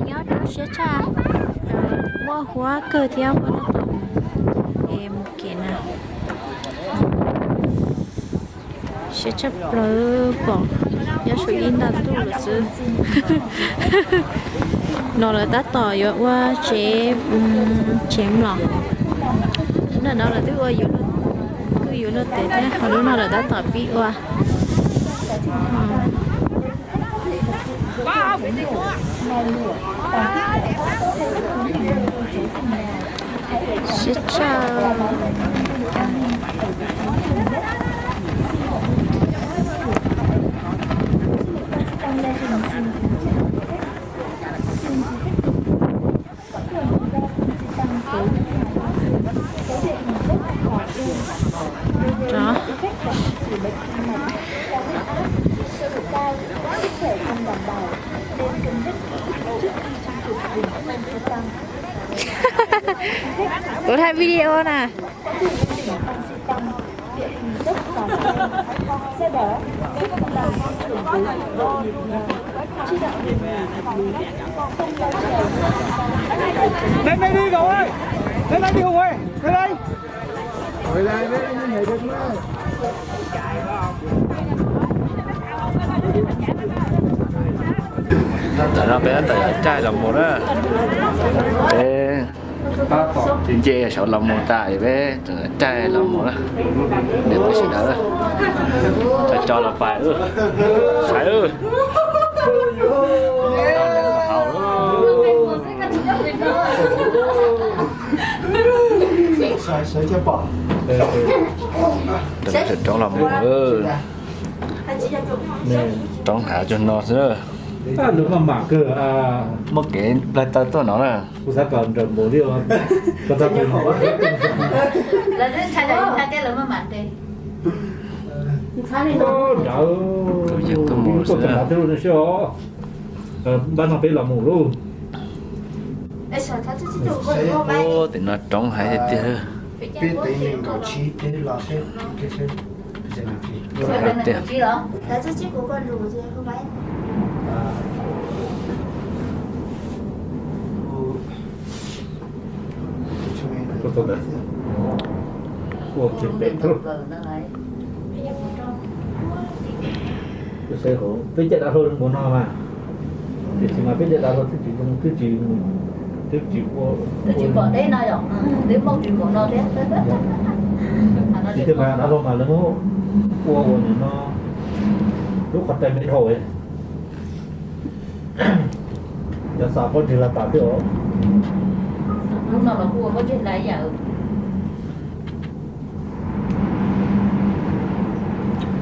Nyob rau siab tshaj, muaj huab kawg thiab huab no tom es mus kev na. Siab tshaj plaws pom, nyob saum ib nta ntuj lawm xwb. No lawv tab tom yuav ua tsev, tsev mlom. Lub nram no lawv twb ua, twb yuav luag tes thiab, ho lub no lawv tab tom pib ua. Siab tshaj. Ua thaij video na. Đây, đây đi cậu ơi. Đây, đây đi Hùng ơi. Đây, đây. Tam no peb tab tom caij los mus na. Peb nce saud los mus tas peb caij los mus na. Niam peb sawv daws, cov cov los pais, sawv. Roob los mus, roob hav cuag no xwb. Muaj kev plaws taw tuaj no na. Tus yawg tuaj mus xwb. Npaj no peb los mus lauj. Ub, tim no roob heev tiag tiag. Peb teev nees nkaum tsib peb los seb tiag. Peb caj dav hlau zoo npaum no mas, tiam sis mas peb caj dav hlau twb tsis zoo, twb tsis, twb tsis ua, twb tsis pom deb no yom, twb pom tsis npaum no thiab. Tsis twb mas dav hlau mas lawv muab ua ua nim no lub qhov rai me dhau. Cov xav pob ntseg los tas thiab os. Lub no los kuj ua pob ntseg tas ib yam.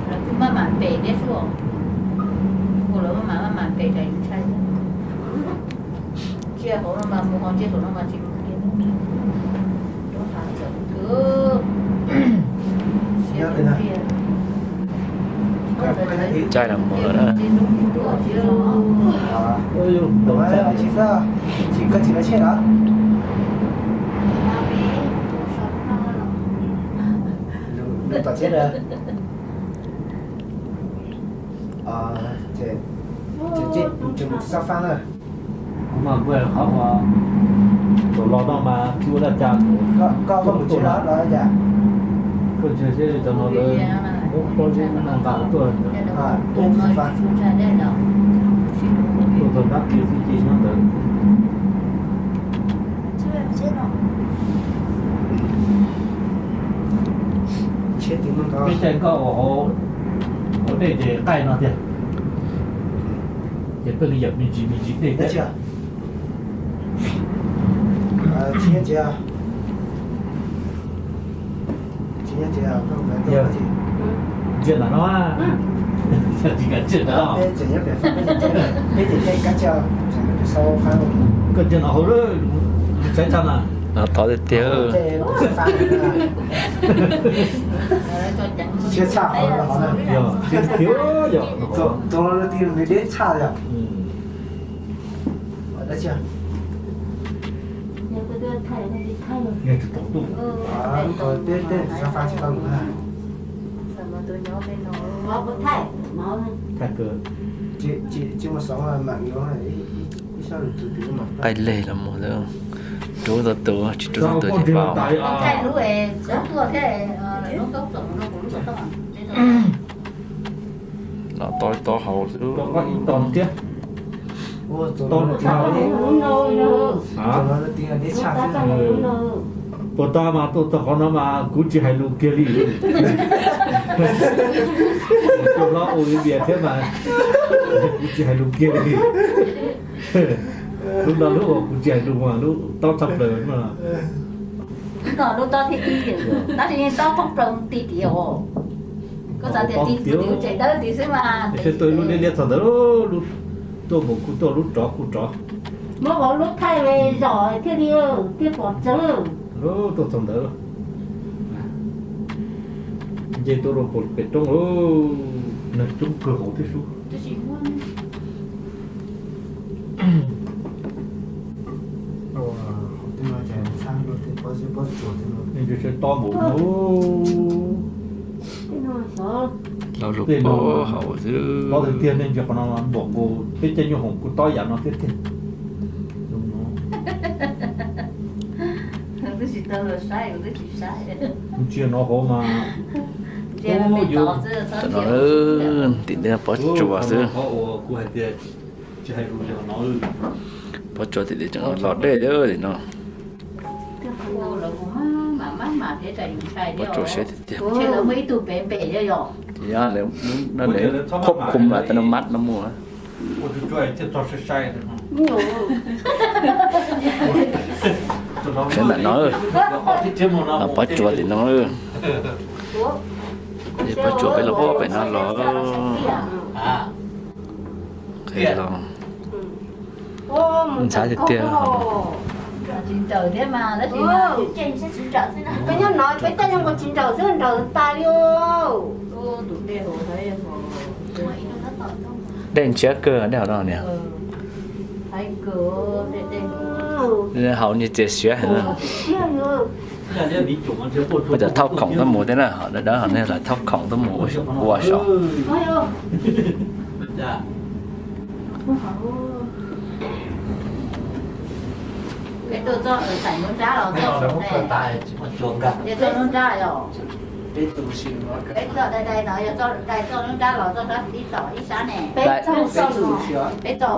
Lawv kuj maj mam pem thiab xwb os. Ua lawv maj mam, maj mam pem tas ntshai. Tsiaj hauv no mas mus ho tsiaj saum no mas tsis mus kiag. Roob hav txawv kawg. Caij los mus lawm na. Tom tsev na. Ces mus tsis txog fab na. Kuv mas kuj qhov uas thaum los no mas tsis ua dab tsi. Koj, koj mus tsev los los cas? Koj tsev seb cov no lawv Tuaj txog dab qhia xwb ces nyob ntawd. Peb caij nkoj ua hauv dej ces qaij no tiag, ces peb li yawm me ntsis me ntsis dej thiab. Ntsia ntawm no, tsis kam ntsia ntawm no. Koj ntsia no hauv lawm, saib tshaj na. Tod tiag tiag. Yog, tiag tiag yom. Qaij leg los mus, rub tau tus, tsis rub tau tus ces vau. Los tau tau hauv xwb. Puas tas mas tuaj txog qhov no mas kuv tsis hais lus kiag li. Tuaj hlob ua li tias thiab mas kuv tsis hais lus kiag li. Lub no lub uas kuv tsis hais lus mas lub tob tshaj plaws no. Lub no lub tob thib ib, tab sis tob thoob plaws ti tiav os. Koj xav tias ti tiav tsev dawb tid xwb mas. Seb tuaj lub liab liab txog ntawd, tuaj mus kuj tuaj, lub rov kuj rov. Muab vauv lub thaij zom thiaj li thiaj pom tseeb. Tuaj txog ntawd, nce tuaj rau pem roob, neeg coob kawg hauv thiab sub. Neeg ntsia saib tob npaum no. Tej no pob tiag tiag, nej ntsia qhov no npaum nkaus peb caij nyuj hoom kuj tob yam no thiab tiag. Ntsia no hauv mas, tim no pob tsuas xwb. Pob tsuas tim tim tseem los dej li tim no. Pob tsuas siab tiag tiag. Ces lawv khob khum las tas no mab no mus. Saib ntawm no, pob tsuas tim no. Pob tsuas peb los pem no los. Qhia los ntxhab tiag tiag. Peb nyob no peb caij nyuj hoom tsis nraws xwb, nraws tas li. Dej ntshiab kawg dej hauv no niam. Hauv nyias txias siav heev na. Peb cov thauj khoom tuaj mus thiab na, ho dawb dawb ho nej los thauj khoom tuaj mus ua saum. Peb txoj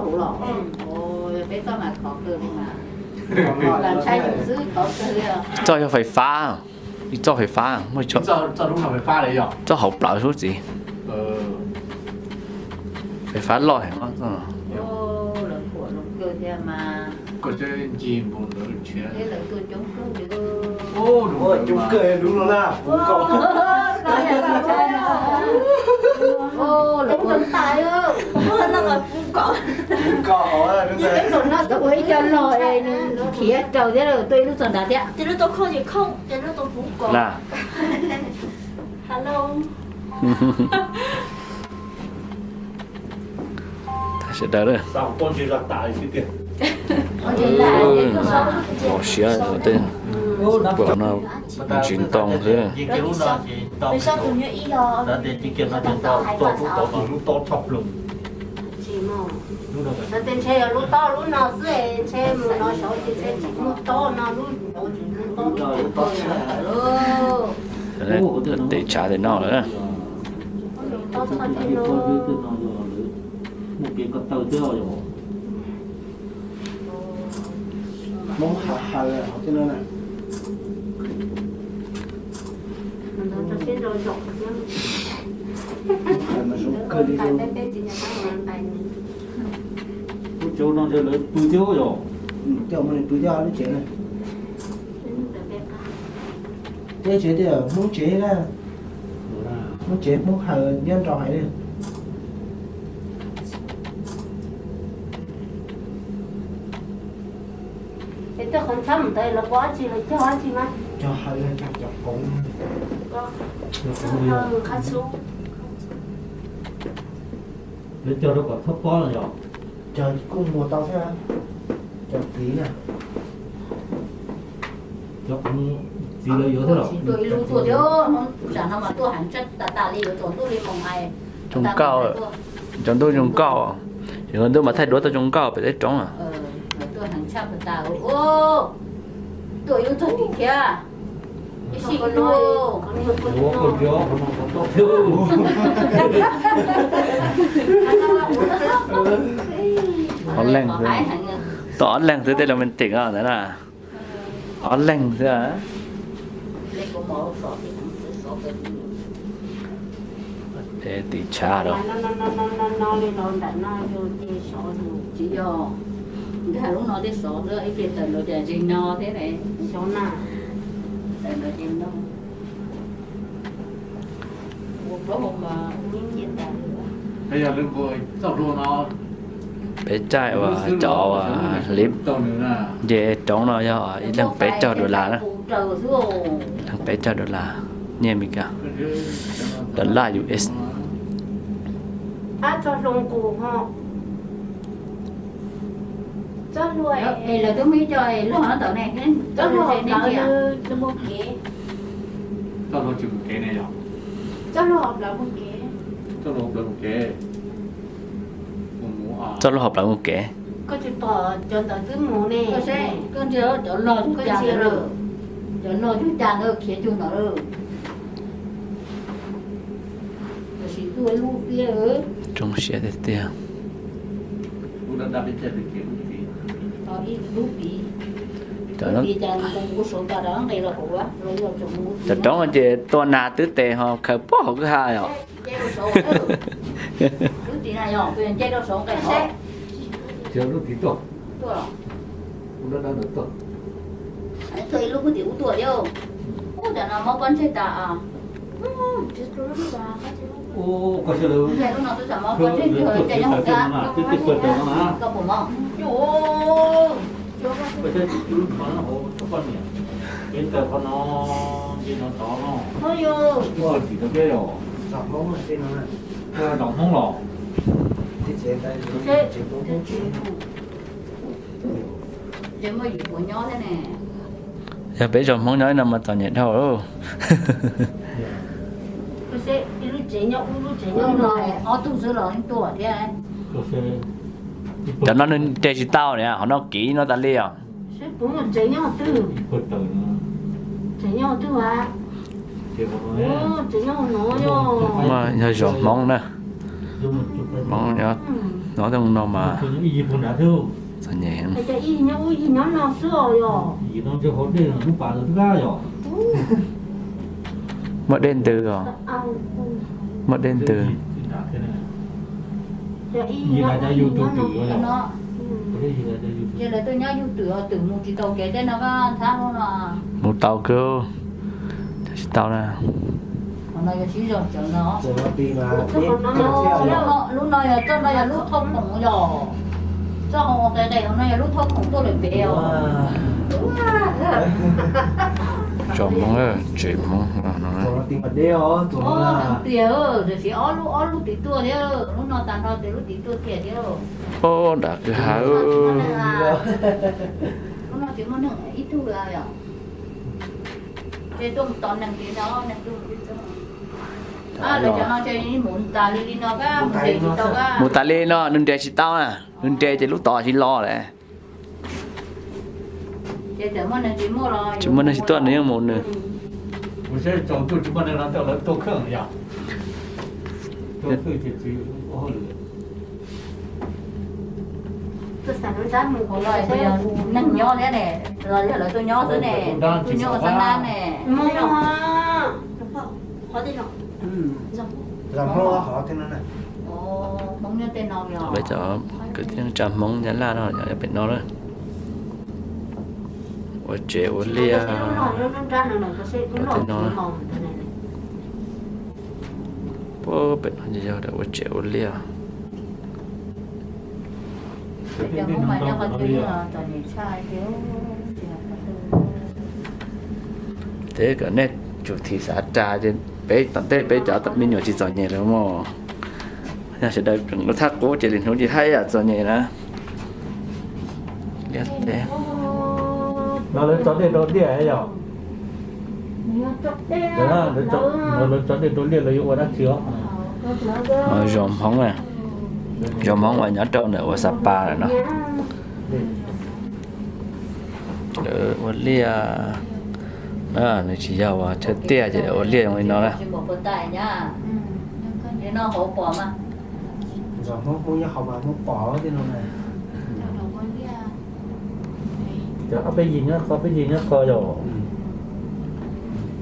huv los, peb txoj mas khov kawg li mas. Txoj yog fais fab, ib txoj fais fab, muaj txoj hauv plawv xwb txiv. Fais fab loj heev. Coob kawg lub no na, puv nkaus. Puv nkaus hauv. Ua ib co log es nws khiav raws thiab tuaj ib lub txog nrad thiab. Na. Thov sawv daws, ua siab tej no ntsis ntoo xwb. Ntshe yog lub tob lub no xwb, ntshe mus no saud ces ntshe tsis muaj tob no lub. Tes tshav tes no lawm. Tej no yog lawv muaj kev ko taw thiab yog Hmoob haws haws hauv tej no na. Hauv haws mas zoo kawg li. Lub cauv no ntshe lawv pw thiab yog. Coj mus pw thiab lub tsev na. Teb tsev tias Hmoob tsev na. Hmoob tsev Hmoob haws nyob nrau hais li. Es tej qhov ntxhab mus ntawd lawv ua dab tsi, lawv cog dab tsi mas? Cog haws, cog cov qoov. Lawv cog rau kom txhob pob no yog? Cog kuj muag tau thiab. Cov txiv na. Cov txiv lawv yuav thiab los? Tuaj ib lub tuaj thiab, tsam no mas tuaj heev tshaj tas tas li, yuav tsaus ntuj li mus hais. Zoo nkauj, tsaus ntuj zoo nkauj. Tsaus ntuj mas thaij duab tau zoo nkauj pem teb roob. Tuaj heev tshaj tas tas, tuaj ib lub txog tim thiab. Ib sij ib lub. Ob leeg xwb, tau ob leeg xwb tej lus me tim ntawd na. Ob leeg xwb. Tim tshav rau. Tsis yog, nkag lub no thiaj sov xwb, ib pliag tawm los cas tsis no thiab ne. Tawm los ces no. Peb caij uas cov uas hliv nce roob no yog ib leeg peb caug dollar na. Ib leeg peb caug dollar, nyiaj Amelikas, dollar U S. Lawv twb muaj ib co log ntawm ne, txoj hlua tsis mus kev ne yog? Txoj hlua hauv plawv mus kev. Txoj hlua hauv plawv mus kev. Koj tsis pom cov ntawd twb mus ne. Koj ntsia cov log cug cas ntawd, cov log cug cas ntawd khiav cug ntawd. Zoo siab tiag tiag. Cov roob ces tua nas twb tes ho khaws pog hauv kwj ha yom. Yog peb zos Hmoob nyob no mas txom nyem dhau. Cov no nws nres tsis tau niam, qhov no kiv no tas li os. Yog zos Hmoob na, Hmoob nyob no mas txom nyem. Muaj dej ntws os, muaj dej ntws. Mus tau kawg, tsis tau na. Lub no yog txoj no yog lub thauj khoom yog, txoj hau qe qe hauv no yog lub thauj khoom tuaj lawm pem os. Tsom Hmoob, tsev Hmoob no. Tias tiam sis ob lub, ob lub tim tuaj thiab, lub no tag nrho ces lub tim tuaj tiag thiab. Nram kwj ha. Lub no tsis muaj neeg ib tug li yom. Ces tuaj mus tos neeg li no, neeg tuaj mus li no. Mus tas li no, nws nres tsis tau na, nws nres ces lub tod tsis los lawm. Tsis muaj neeg tsis tuaj nws yeej mus nws. Neeg nyob thiab ne, los yog lawv tuaj nyob xwb ne, tuaj nyob ua xab nab ne. Peb cov kwv tij neej tsa Hmoob Nyab Laj no nyob pem no na, ua tsev ua liaj ua tej no. Puag pem no yog ua tsev ua liaj. Ces kom nej tsum thim xav ras ces peb tom ntej peb cov me nyuam tsis txom nyem lawm mog. Yog sawv daws lub thaj qub ces lwm hnub ces haj yam txom nyem na. Liaj teb. No lawv tso dej rau liaj yom? Lawv tso dej rau liaj lawv yuav ua dab tsi os? Zos Hmoob, zos Hmoob uas nyob rau ntawm uas Xab Pas lawm no. Lawv ua liaj, nws tsis yog uas chaw tiaj ces ua liaj zoo li no na. Zos Hmoob, Hmoob nyob hauv mas Hmoob pom tej no na. Cov ob peb yig nyob qhov, peb yig nyob qhov yom.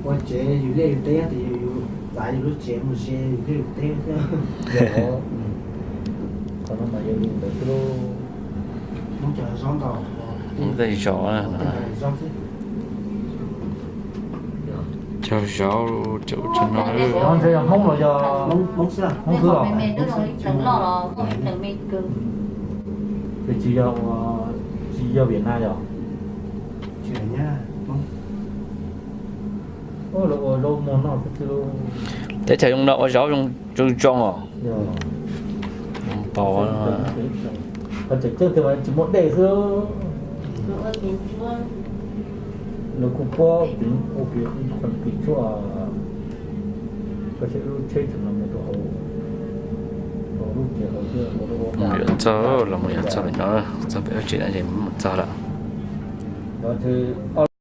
Ua tsev yus liaj yus teb ces yus txav yus lub tsev mus ze yus liaj yus teb thiab. Qhov no mas yog li ntawd xwb lauj. Tej zos, cog zov, cog ua tsev no. Ntshe yog Hmoob los yog Hmoob xwb, Hmoob xwb los? Ces tsis yog, tsis yog Vietnam yog? Lawv ua zaub muag noj xwb xwb lauj. Teb chaws zoo no ua zaub zoo zoo os. Tseem ceeb tias tsis muaj dej xwb. Lawv kuj puab kev ua kev qhov kev tshuaj, koj saib lub tsheb tseem los mus rau hauv, hauv lub tsev hauv xwb. Mus yuav txog, los mus yuav txog pem no, txog pem ua tsev no ces mus txog lawm.